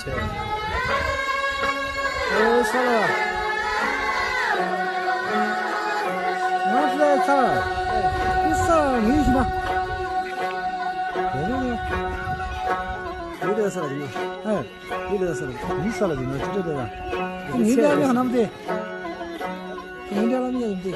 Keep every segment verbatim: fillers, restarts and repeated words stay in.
ཨོ་ས་ལ། ང་ཚོའི་ཚ། འདི་ས་ལ་ངེས་ཤི་མ། དེ་རེད། འདི་ལ་ས་ལ་ཡིན་ན། ཨེ། འདི་ལ་ས་ལ། འདི་ས་ལ་ཡིན་ན་ཅི་འདྲ་རེད་ལ། ངེས་པའི་ཨ་ནི་ཧ་ནམ་དེ། ངེས་པའི་ལ་མི་ཡ་ཡིན་དེ།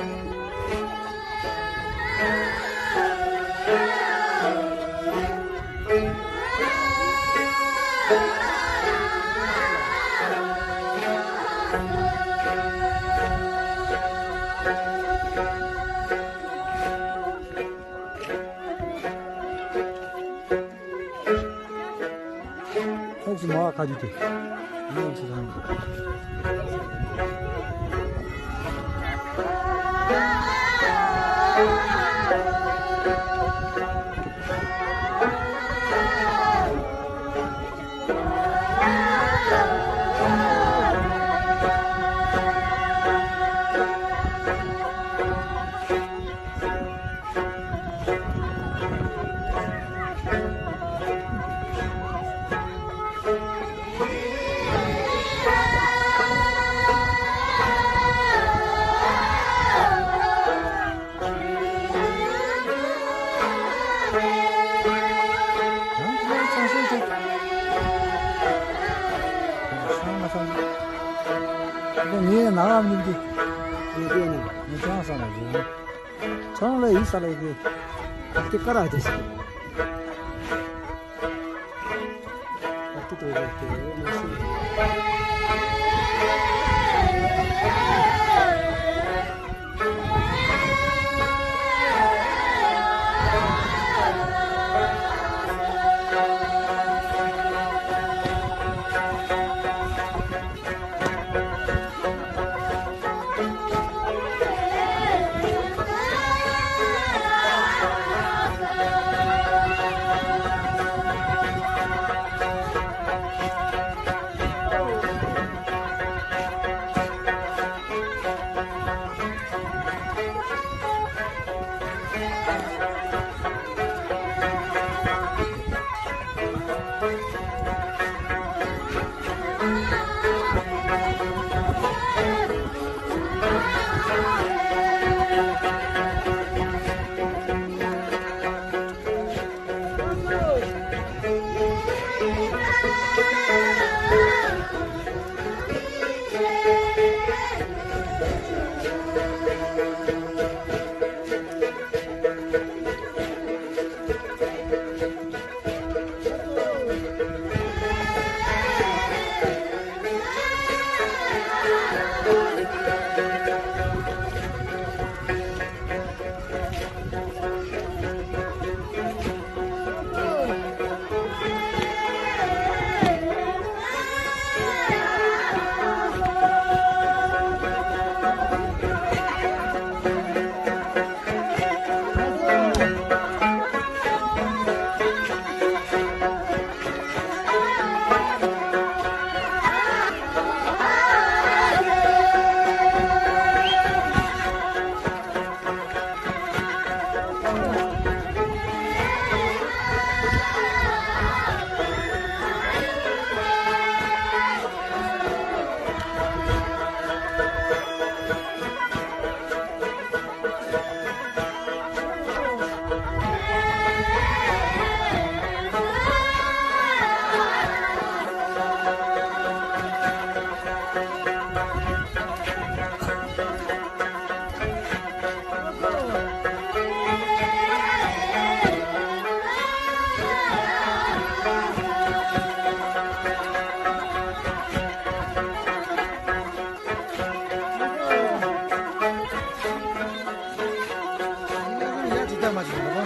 ཁོག་སུ་མ་བ་ཁ་རྒྱུ་དེ། ཡོད་ཚེ་རང་། ངའི་ནང་ལ་མི་འདུག་ངས་བལྟས་ནས་ངས་ཆང་ས་ལ་བཞེས། ཆང་ལ་ཡིད་ས་ལ་ཡི་གེ། དེ་ཀ་ར་དེ་ཞིག་ཨ་ཏི་ཏོ་རེ་ཏེ་མ་སི། ཡ་ཇི་ལྟ་མ་ཞིག་ཡིན་ནོ།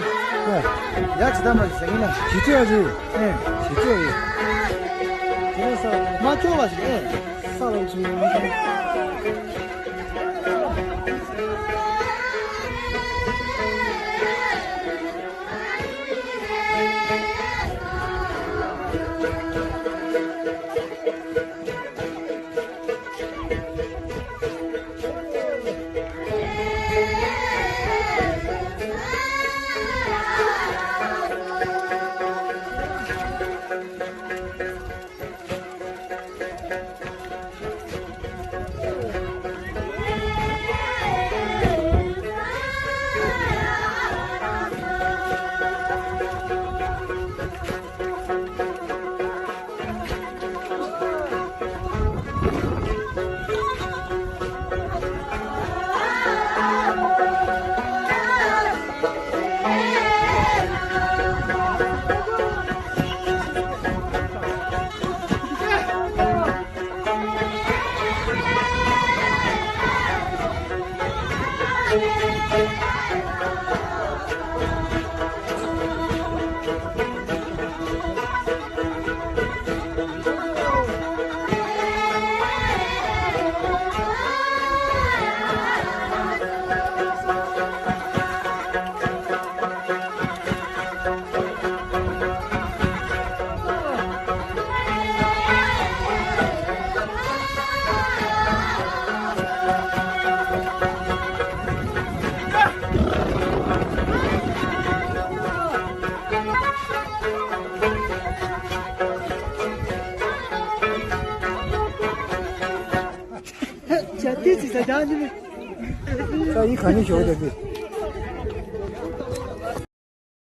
ཡ་ཇི་ལྟ་མ་ཞིག་ཟེར་གྱི་ན། ཇི་ལྟ་ཡ་ཇི། ཨེ། ཇི་ལྟ་ཡི། དེ་ནས་ས་མ་སྐྱོ་བ་ཞིག་ཨེ། ས་ལ་ཇི། ཡ་ཏི་ཙི་ས་ཡང་ནི། ད་ཡི་ག་ནི་ཞོག་ད་ཏི།